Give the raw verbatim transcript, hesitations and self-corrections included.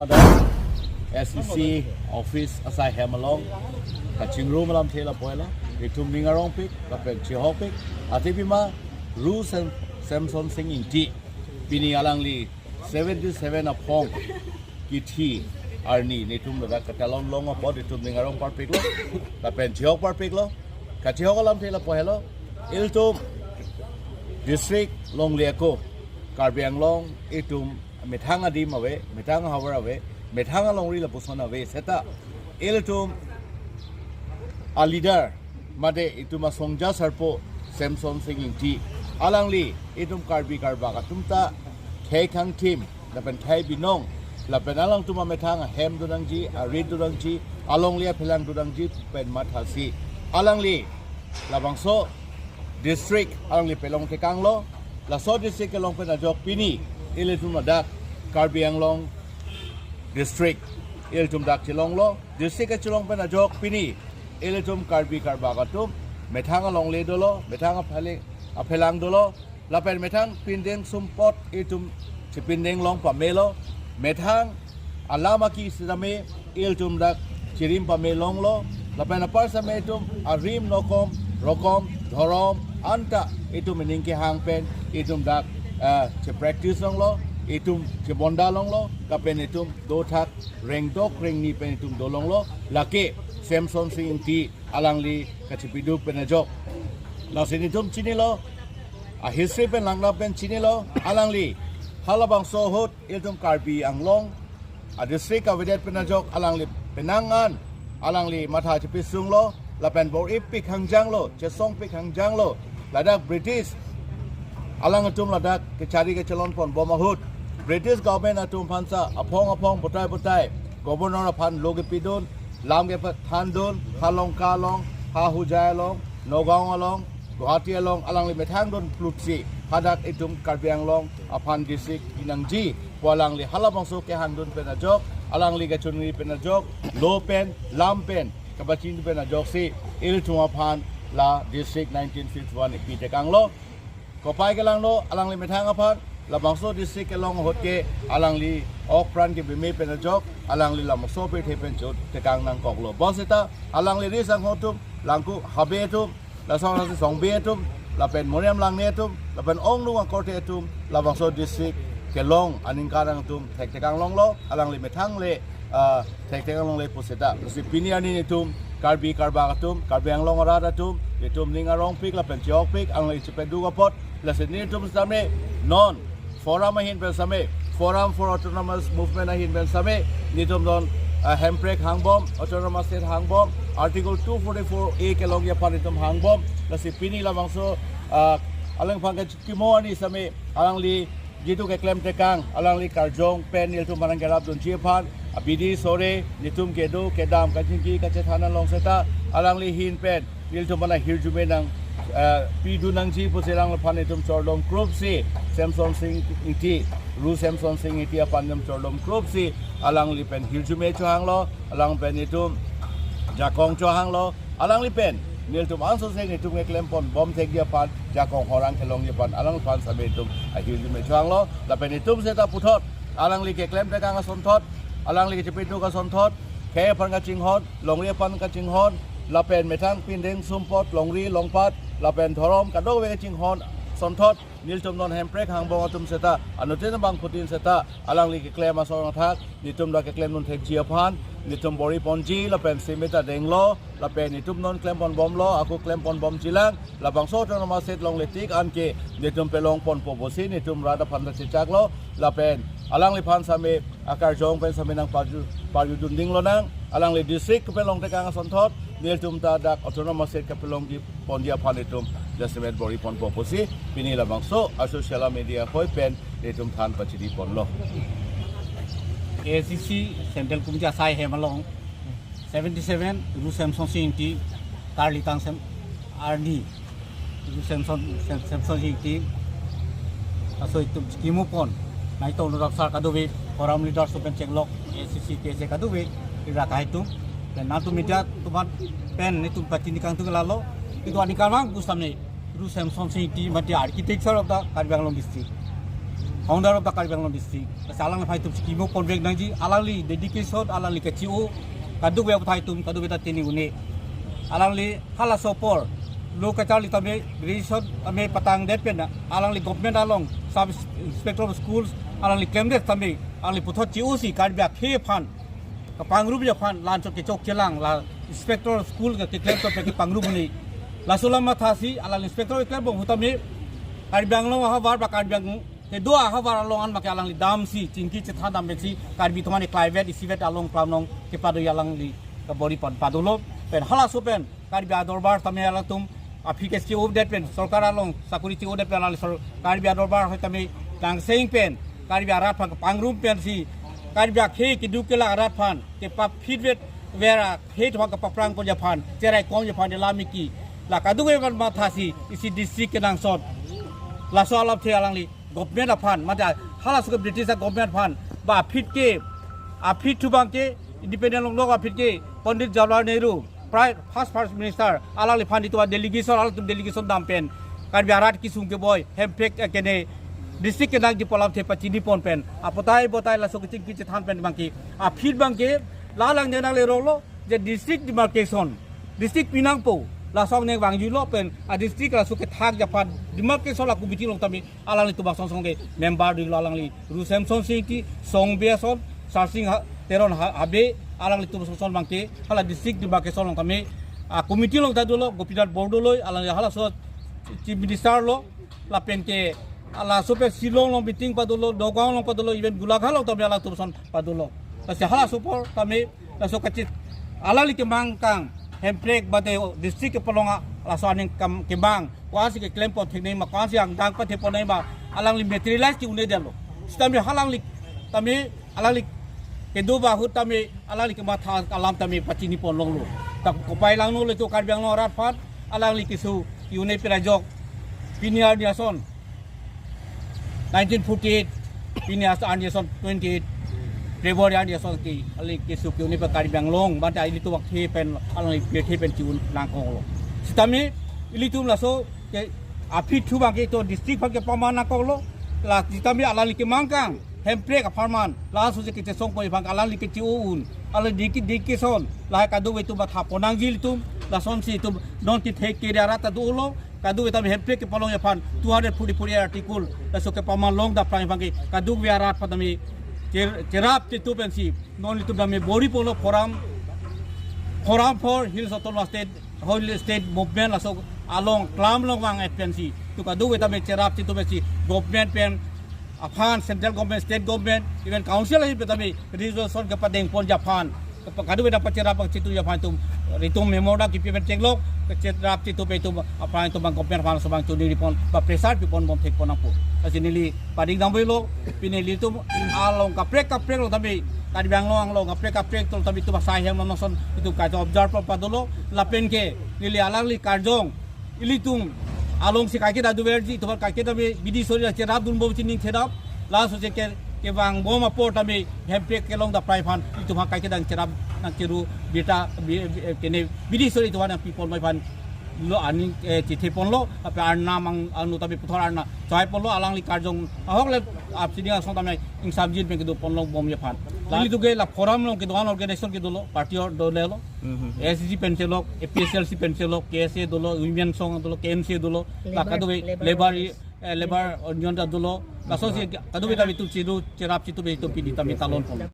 Ada S C C office asai hem along kachingrum alamthe lapu helo, itum ning arongpik lapen chihokpik, athe pima Ru Sem-, Semson Sing Ingti, pini alangli seventy seven aphong kithi arni netum ladak katalon long apot itum ning arong parpiklo lapen chihok parpiklo. Kachihok alamthe lapu helo, ilitum district longle ako Karbi Anglong itum methang adim ave, methang ahavar ave, methang alongri lapuson ave seta ilitum aleader mate itum asongja sarpo Semson Sing Ingti, alangli itum Karbi Karbak atum ta khei khangthim lapen khei binong lapen alangtum amethang ahem donangji, arit donangji, alongle aphelang donangji pen mathasi alangli labangso district alangli pelong tekanglo. Laso district kelong pen ajok pini ilitum ladak Karbi Anglong district ilitum dak chelonglo. District kachelong pen ajok pini ilitum Karbi Karbak atum methang alongle dolo, methang aphale-, aphelang dolo, lapen methang pindeng sumpot itum chepindeng long pamelo, methang alam aki sitame ilitum dak chirim pame longlo, lapen apar same itum arim nokom rokom dhorom anta itum ining kehang pen itum dak, eh, che practice longlo, itum chebonda longlo, lapen itum dothak rengdok rengni pen itum dolonglo. Lake Semson Sing Ingti alangli kachepiduk pen ajok. Lasi netum chinilo, a history pen langdam pen chinilo, alangli halabangso ahut ilitum Karbi Anglong a district avedet pen ajok alangli penang an alangli matha chepisunglo lapen bor-ipik hangjanglo, chesongpik hangjanglo. Ladak British alangtum ladak kechari kechelon ponbom ahut British government atum aphansa aphong aphong botai botai governor aphan lo kepidun, lam kepathandun, ha Lanka along, ha Hojai along, Nagaon along, Guwahati along alangli methang dun plutsi hadak itum Karbi Anglong aphan district pinangji pu alangli halabangso kehangdun pen ajok, alangli kachunri pen ajok, lo pen, lam pen kapachini pen ajoksi ilitum aphan la district nineteen fifty-one ipi tekanglo. Kopai kelanglo alangli methang aphan, labangso district kelong ahut ke alangli ok pran kebeme pen ajok alangli labangso pirthe pen chot tekang nangkoklo. Bonseta alangli ri sangho atum, Langku Habe atum, lason lasi Songbe atum, lapen Moriam Langne atum, lapen ongdung akorte atum labangso district kelong aningkan atum thektekang longlo, alangli methang le, ah, thektekang longle puseta. Lasi pini arni netum Karbi Karbak atum, Karbi Anglong arat atum, netum ning arongpik lapen chihokpik, alangli chepiduk apot, lasi netum sitame non Forum ahin pen sitame, Forum for Autonomous Movement ahin pen sitame, netum non, ah, hemprek hangbom, Autonomous State hangbom, Article two forty-four A kelongji aphan netum hangbom, lasi pini labangso, ah, alangphan kachikimo arni sitame, alangli jitu keklem tekang, alangli karjong pen nelitum aphan kerapdunji aphan, abidi sore, netum kedo, kedam, kachingki, kachethan along seta, alangli ahin pen nelitum aphan ahirjume nang, eh, pidun nangji pusi alangliphan netum chordom krupsi, Semson Sing Ingti, Ru Semson Sing Ingti aphan netum chordom krupsi, alangli pen hirjume chohanglo, alang pen netum jakong chohanglo, alangli pen nelitum ansose netum keklem ponbom thekji aphan, jakong horang kelongji aphan, alangliphan sitame netum ahirjume chohanglo, lapen netum seta puthot, alangli keklem tekang asonthot, alangli kechepiduk asonthot, khei aphan kachinghon, longri aphan kachinghon, lapen methang pindeng sumpot, longri longpat, lapen dhorom kadokave kachinghon asonthot, nelitum non hemprek hangbom atum seta, anuttin bangphutin seta, alangli keklem ason athak, netum dak keklemdun thekji aphan, netum bor-iponji, lapen simit adenglo, lapen netum non klem ponbomlo, ako klem ponbomjilang, labangso Autonomous State longle tik anke, netum pelong ponpo pusi, netum rat aphan ta chechaklo, lapen alangliphan sitame, akarjong pen sitame nang parju, parjudun dinglo nang, alangli district pen long tekang asonthot, nelitum ta dak Autonomous State kapelongji ponji aphan netum jasemet bor-iponpo pusi, pini labangso a social media ahoi pen netum than pachini ponlo. A C C Central Committee asai hem along seventy seven Ru Semson Sing Ingti, karli tang sem arni Ru Semson, Sem-, Semson Sing Ingti, laso itum chikimo pon, nai to nurak sar kadokave, forum leaders pen chenglok, A C C, K S A kadokave, ira kahai atum, pen nangtum media atum aphan pen netum pachini kangtung lalo, itum aningkan mang pusitame, Ru Semson Sing Ingti mati architecture of the Karbi Anglong district. founder of the Karbi Anglong district. Lasi alangliphan itum chikimo ponvek nangji, alangli dedication, alangli kechi-o, kadokave aputhak itum, kadokave ta chini un-e. Alangli halaso apor, lo kacharli tame, graduation tame patangdet pen, alangli government along, sub inspector of schools, alangli klemdet tame, alangli puthot chi-o si, Karbi akhei aphan kapangrum aphan, la-anchot kechok chelang, la inspector school ke keklem chot ke pangrum un-e. Laso alam mathasi, alangli inspector keklembom ahut tame, Karbi Anglong ahavar ba Karbi Anglong kedo ahavar along an make alangli damsi, chingki chethan dam pensi, Karbi atum ani klaivet isivet along klamnong kepado alangli kabor-i pon padolo, pen halaso pen, Karbi adorbar tame alangtum, aphi ke chi-odet pen, sorkar along sakori chi-odet pen alangli sor-, Karbi adorbar ahoi tame, dangseng pen, Karbi arat aphan kapangrum pensi, Karbi akhei keduk kelak arat aphan, kepaphi vet ver akhei aphan kapaphrang ponji aphan, cherai komji aphan de lamiki, la kadokave aphan mathasi, isi district kenangsot. Laso alapthe alangli, government aphan, mate halaso ke British a government aphan, ba aphi ke, aphi thu abang ke, independent longlok aphi ke, Pandit Jawaharlal Nehru, Prime, first, first minister, alangliphan itum delegation, alangtum delegation dam pen, Karbi arat kesung keboi, Hemprek, eh, kene, district kenangji pu alamthe pachini pon pen, apotai botai laso kechingki chethan pen abang ke, aphi abang ke, la alang ne nangle rolo, je district demarcation, district pinangpo, laso ne vangjuilo pen, a district laso kethakji aphan, demarcation la committee along tame, alanglitum bang song song ke member dolo alangli, Ru Semson Sing Ingti, Songbe ason, Sarsing Ha-, Teron Ha-, Habe, alanglitum song song abang ke, hala district demarcation along tame, a committee along ta dolo, Gopinath Bordoloi, alangli halaso chief minister lo, lapen ke, halaso pen Shillong along meeting padolo, Nagaon along padolo, even Golaghat along tame alangtum ason padolo. Lasi halaso apor tame, laso kachit, alangli kemang kang, Hemprek bade district kepalong a, laso aning kam kemang, ko-ansi keklem pon theknei ma, ko-ansi angdeng pathe ponnei ma, alangli materialize ke un-edetlo. Sitame alangli, tame, alangli kedo ba ahut tame, alangli kematha alam tame pachini pon longlo. Ta kopai langno le to Karbi Anglong arat aphan, alangli keso, ke un-e pira jok, pini arni ason, nineteen forty-eight, pini as-, arni ason twenty-eight February arni ason ke, alangli keso ke un-e pa Karbi Anglong, bante ilitum akhei pen, alangli pirthe pen chi-un nangkoklo. Sitame, ilitum laso ke aphi thu abang ke to district aphan kepaman nangkoklo, la sitame alangli kemang kang, Hemprek apharman, laso je kechesong pon abang, alangli kechi-o un, alangli diki diki son, lahai kadokave atum matha pon nangji ilitum, lasonsi itum, non kethek kere arat ta dolo, kadokave tame Hemprek kepalongji aphan, two hundred forty-four A article, laso kepaman long dapprang abang ke, kadokave arat aphan tame, cher-, cherap chetu pensi, non itum tame bor-i ponlo forum, Forum for Hills Autonomous State, Hill State Movement laso along klamlong vang-et pensi, itum kadokave tame cherap chetu pensi, government pen, aphan, central government, state government, even council ahin pen tame resolution kepadeng ponji aphan, kepa-, kadokave ta pacherap chetuji aphan itum, itum memorandum kipi pen chenglok, kecherap chetu pen itum, aphan itum bang government aphan laso abang choningri pon, ba pressure pi pon bom thek pon nangpo. Lasi neli pading dam avelo, pini ilitum along kaprek kaprek along tame, Karbi Anglong along kaprek kaprek along tame itum asai hem non ason, itum kaita observe pon padolo, lapen ke, neli alangli karjong, ilitum alongsi kaike ta doverji, itum kaike ta me bidi sori la cherap dunbom chining cherap, laso je ke, kevangbom apor tame Hemprek kelong dapprang aphan, itum kaike ta cherap nangcheru, bita, bi-, bi-, kene bidi sori itum nangpi ponbom aphan, lo aning, eh, chithe ponlo, ape arna mang, anu tame puthot arna chai ponlo, alangli karjong, ahok le, apsi ding asong tame, ingsamjin pen kedo ponlongbomji aphan. Ilitum ke la forum along kedo-an organization ke dolo, party or dolo lo. Mhm. A S D C pen chelok, A P H L C pen chelok, K S A dolo, Women Song dolo, K M C A dolo, la Labour, kadokave labour labour, organization. Eh, labour union ta dolo, lasonsi kadokave tame itum cheru, cherap chetu pen itum pini tame talon pon.